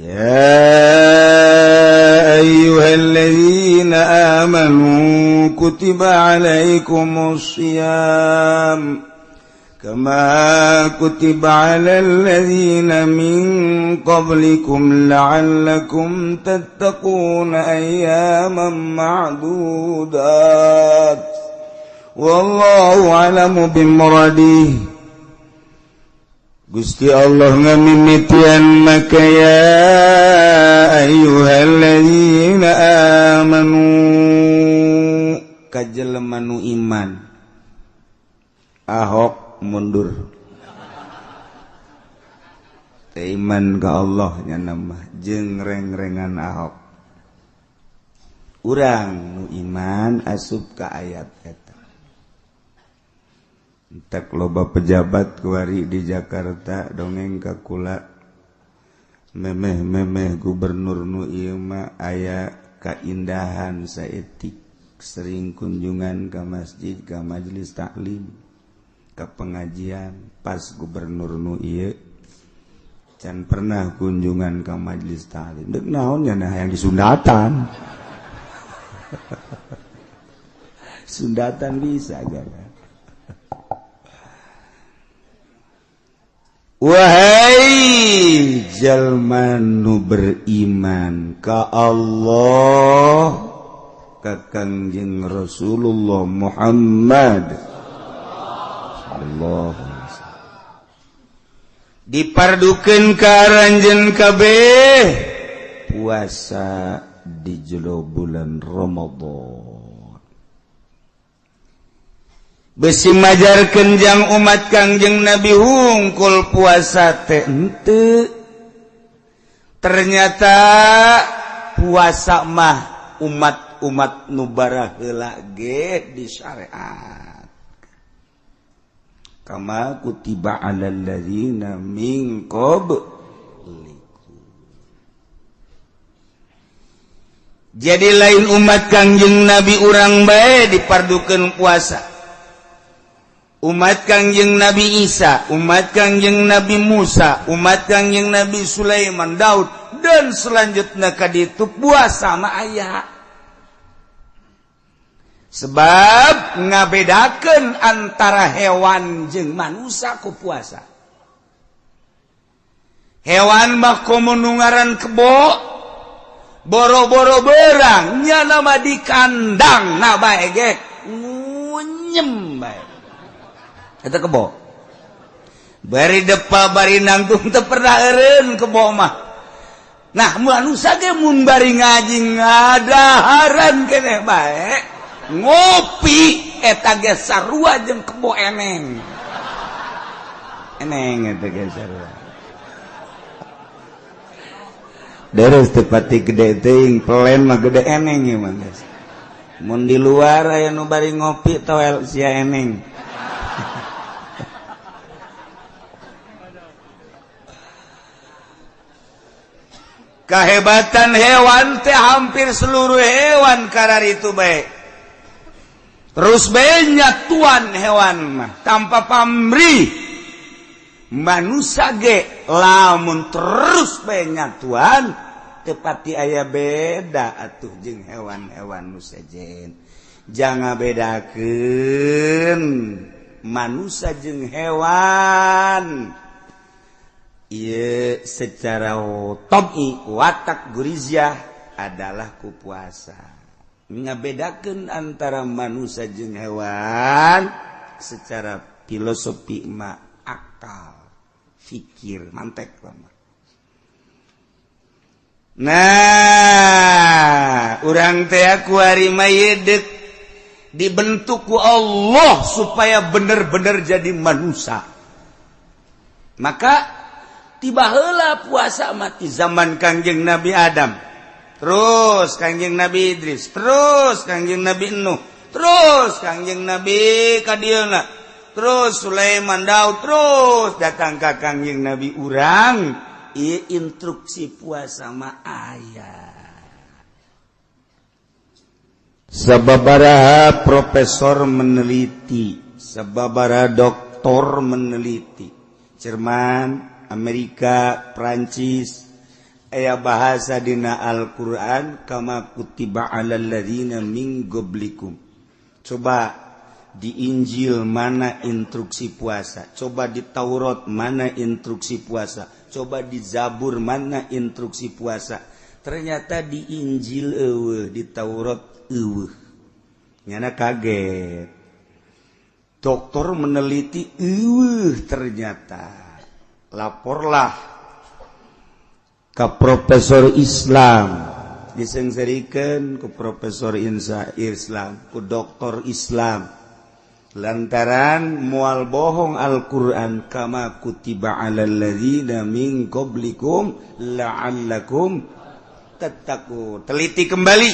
Ya ayyuhalladzina amanu kutiba alaikumus shiyam kama kutiba alal ladzina min qablikum la'allakum tattaquna ayyaman ma'dudat wallahu a'lamu bimuradihi. Gusti Allah ngamimitian maka ya ayyuhalladzina amanu ka jelema nu iman. Ahok mundur teh iman ka Allah nya nama jeung reng-rengan Ahok. Urang nu iman asup ka ayat eta. Entek loba pejabat kuari di Jakarta dongeng ka kula memeh-memeh gubernur nu ieu mah aya kaindahan saeutik sering kunjungan ka masjid ka majelis taklim ke pengajian. Pas gubernur nu ieu can pernah kunjungan ke majelis taklim deuk naon nya nah yang disundatan. Sundatan bisa gak? Wahai jalma nu beriman ka Allah ka Kangjeng Rasulullah Muhammad Allah dipardukeun ka aranjeun kabeh puasa di jero bulan Ramadan. Besi majarkeun jang umat Kangjeng Nabi hungkul puasa teh henteu. Ternyata puasa mah umat-umat nu baraheula ge di syariat. Kama kutiba alal ladzina min qablikum. Jadi lain umat Kangjeng Nabi urang bae dipardukeun puasa. Umat Kangjeng Nabi Isa, umat Kangjeng Nabi Musa, umat Kangjeng Nabi Sulaiman, Daud dan selanjutnya ka ditu puasa mah aya. Sebab ngabedakeun antara hewan jeung manusia ku puasa. Hewan mah komo nu ngaran kebo, boro-boro berang nya nama di kandang na bae ge ngunyem bae. Eta kebo. Bari depa bari nangtung teu pernah eureun kebo mah. Nah manusia ge mun bari ngaji ngadaharan keneh bae. Ngopi eta ge sarua jeung kebo eneng. Eneng eta ge sarua. Deres teu pati gede teuing, pelen mah gede eneng ieu mah geus. Mun di luar aya nu bari ngopi toel sia eneng. Kahebatan hewan teh hampir seluruh hewan karar itu bae. Terus banyak tuan hewan mah tanpa pamrih. Manusia ge lamun terus banyak tuan tepati aya beda atuh jeung hewan-hewan nu sejen. Jangan bedakeun manusia jeung hewan. Ieu secara tabi watak guriziah adalah ku puasa. Ngabedakeun antara manusia jeung hewan secara filosofi ma akal, fikir, mantek lama. Nah, urang teh kuari mah yeudek dibentuk ku Allah supaya bener-bener jadi manusia. Maka tiba heula puasa mati zaman Kangjeng Nabi Adam, terus Kangjeng Nabi Idris, terus Kangjeng Nabi Nuh, terus Kangjeng Nabi kadieuna, terus Sulaiman, Daud, terus datang ka Kangjeng Nabi urang. Ieu instruksi puasa mah aya. Sababaraha profesor meneliti, sababaraha doktor meneliti, Jerman, Amerika, Prancis, Aya bahasa dina Al-Qur'an kama kutiba alal ladzina min qablikum. Coba di Injil mana instruksi puasa, coba di Taurat mana instruksi puasa, coba di Zabur mana instruksi puasa. Ternyata di Injil eueuh, di Taurat eueuh. Nyana kaget. Dokter meneliti eueuh ternyata. Laporlah ke profesor Islam, disengserikan ke profesor Insa Islam, ke dokter Islam. Lantaran mual bohong Al-Qur'an kama kutiba alal ladzina min qablikum la'allakum tattaqun. Teliti kembali.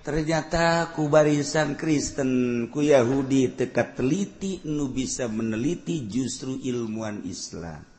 Ternyata ku barisan Kristen, ku Yahudi teka teliti, nu bisa meneliti justru ilmuwan Islam.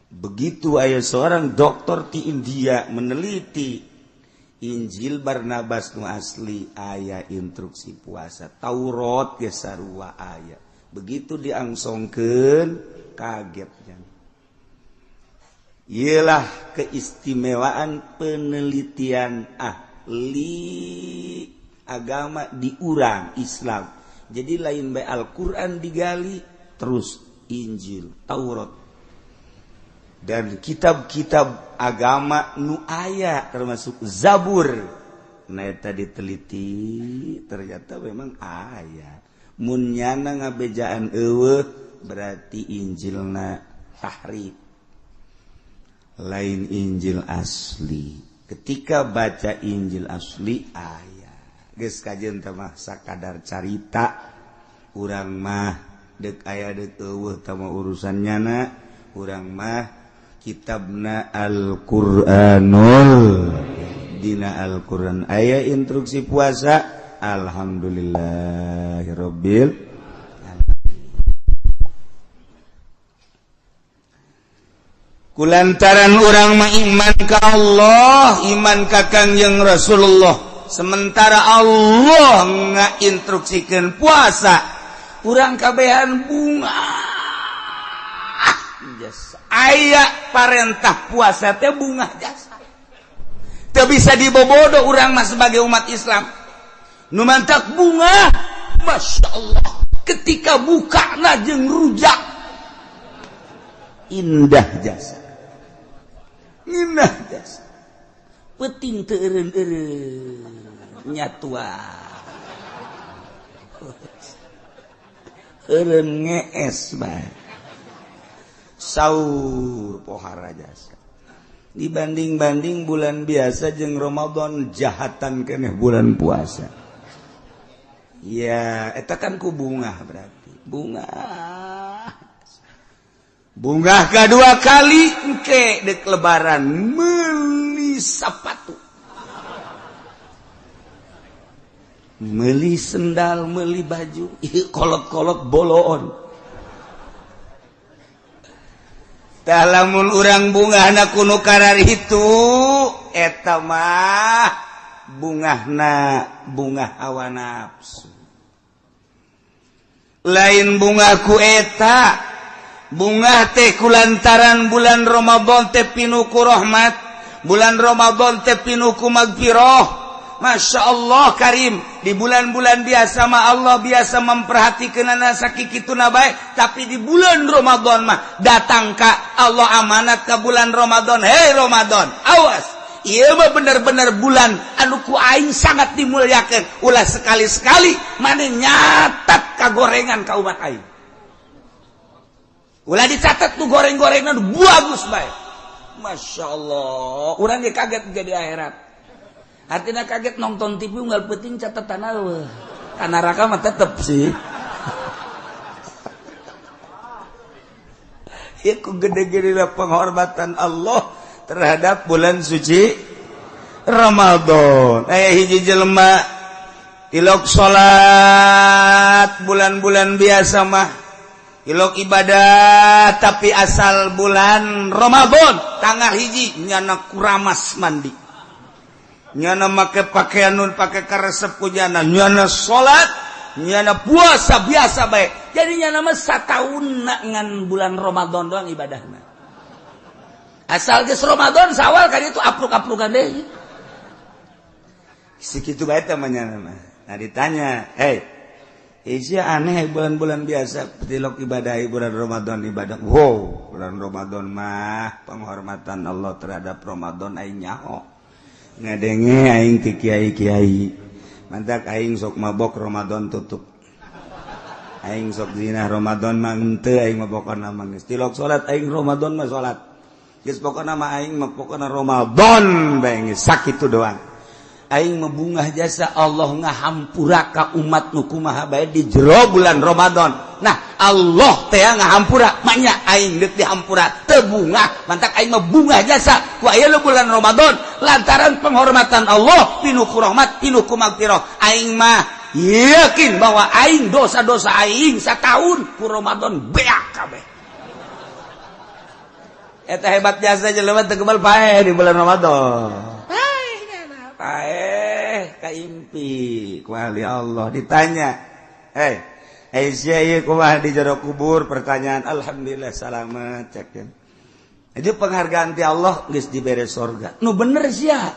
Begitu aya seorang dokter di India meneliti Injil Barnabas nu asli aya instruksi puasa, Taurat ge sarua aya. Begitu diangsongkeun kagetnya. Iyalah keistimewaan penelitian ahli agama di urang Islam. Jadi lain bae Al-Qur'an digali terus Injil, Taurat dan kitab-kitab agama nu aya termasuk Zabur. Nah eta diteliti ternyata memang aya. Mun nyana ngabejaan eueuh berarti Injilna tahrif, lain Injil asli. Ketika baca Injil asli aya. Geus kajeun teh mah sakadar carita urang mah deuk aya deuk eueuh teh mah urusan nyana. Urang mah kitabna Al-Qur'anul, dina Al-Qur'an aya instruksi puasa. Alhamdulillahirabbil alamin. Kulantaran urang mah iman ka Allah, iman ka Kangjeng Rasulullah. Sementara Allah ngainstruksikeun puasa, urang kabehan bunga. Jasa. Aya parentah puasa teh bungah jasa. Teu bisa dibobodo urang mah sebagai umat Islam. Nu mantak bunga, Masya Allah. Ketika bukana jeung rujak, indah jasa. Indah jasa. Peuting teu eureun-eureun nyatua. Eureun ngees bae. Saur pohara jasa. Dibanding-banding bulan biasa jeung Ramadan jahatan keneh bulan puasa. Ya, eta kan ku bungah berarti. Bungah. Bungah kedua kali engke dek lebaran meuli sepatu. Meuli sendal, meuli baju, ieu kolot-kolot boloon. Tah lamun urang bungahna kuno karar itu eta mah bungahna bungah hawa nafsu. Lain bungah ku eta, bungah teh kulantaran bulan Ramadan teh pinuh ku rahmat, bulan Ramadan teh pinuh ku magfirah. Masya Allah karim, di bulan-bulan biasa mah Allah biasa memperhatikan sakikituna bae, tapi di bulan Ramadan mah datang ka Allah amanat ka bulan Ramadan. Hei Ramadan, awas, ieu mah bener-bener bulan anu ku aing sangat dimuliakeun. Ulah sekali-sekali maneh nyatat ka gorengan ka umat aing. Ulah dicatat tuh goreng-gorengan bagus bae. Masya Allah, urang ge kaget jadi akhirat. Artinya kaget nonton TV unggal penting catatan eueuh. Ka neraka mah tetep sih. Ieu ku gede-gedena penghormatan Allah terhadap bulan suci Ramadan. Aya hiji jelema tilok salat bulan-bulan biasa mah, tilok ibadah, tapi asal bulan Ramadan tanggal hiji nyana kuramas mandi. Nyana make pakaian nun pake karesep ku nyana, nyana salat, nyana puasa biasa bae. Jadi nyana mah sataun ngan bulan Ramadan doang ibadahna. Asal geus Ramadan Sawal kan itu apruk-aprukan deui. Segitu bae teh mah. Nah ditanya, "Hey, Isya aneh bulan-bulan biasa tilok ibadah bulan Ramadan ibadah." Wow, bulan Ramadan mah penghormatan Allah terhadap Ramadan aing nyaho. Ngadenge aing ti kiai-kiai. Mantak aing sok mabok Ramadan tutup. Aing sok zina Ramadan mah henteu aing mah pokona mah geus tilok salat aing Ramadan mah salat. Geus pokona mah aing mah pokona Ramadan bae geus sakitu doang. Aing mebungah jasa Allah ngahampura ka umat nu kumaha bae di jero bulan Ramadan. Nah, Allah teh ngahampura, maknya aing deuk dihampura teu bungah, mantak aing mah bungah jasa ku aya bulan Ramadan lantaran penghormatan Allah pinuh ku rahmat, pinuh ku magfirah. Aing mah yakin bahwa aing dosa-dosa aing satahun ku Ramadan beak kabeh. Eta hebat jasa jelema teu kebal paeh di bulan Ramadan. Paeh kaimpi ku ahli Allah ditanya, "Hei, sia ieu kumaha di jero kubur?" Pertanyaan, "Alhamdulillah salamet," cek. Jadi penghargaan ti Allah geus dibere sorga. Nu bener sia.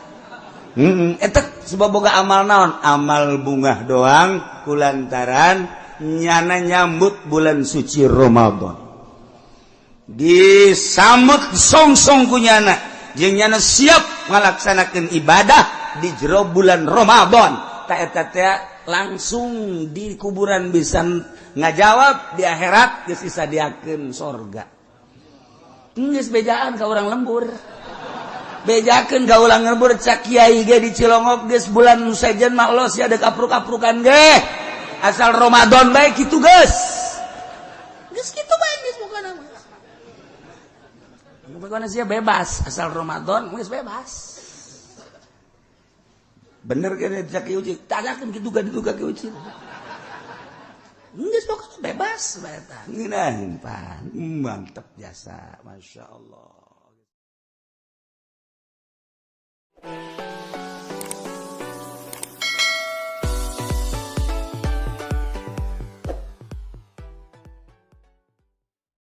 Heeh, eta sebab boga amal naon? Amal bungah doang kulantaran nyana nyambut bulan suci Ramadan. Disambut song-song ku nyana, jeung nyana siap ngalaksanakeun ibadah di jero bulan Ramadan. Tak eta teh langsung di kuburan bisa ngajawab, di akhirat geus disadiakeun sorga. Geus bejaan ka urang lembur. Bejakeun ka urang lembur cak kiai ge di Cilongok geus bulan sejen mah los ya deuk apruk-aprukan ge. Asal Ramadan bae kitu geus. Geus kitu bae geus pokona mah. Pokona sia bebas asal Ramadan geus bebas. Bener kan cak Ki Uci? Tanyakeun kitu ka ditu ka Ki Uci. Geus pokona bebas bae eta. Ngeunaheun pan. Mantep jasa, Masya Allah.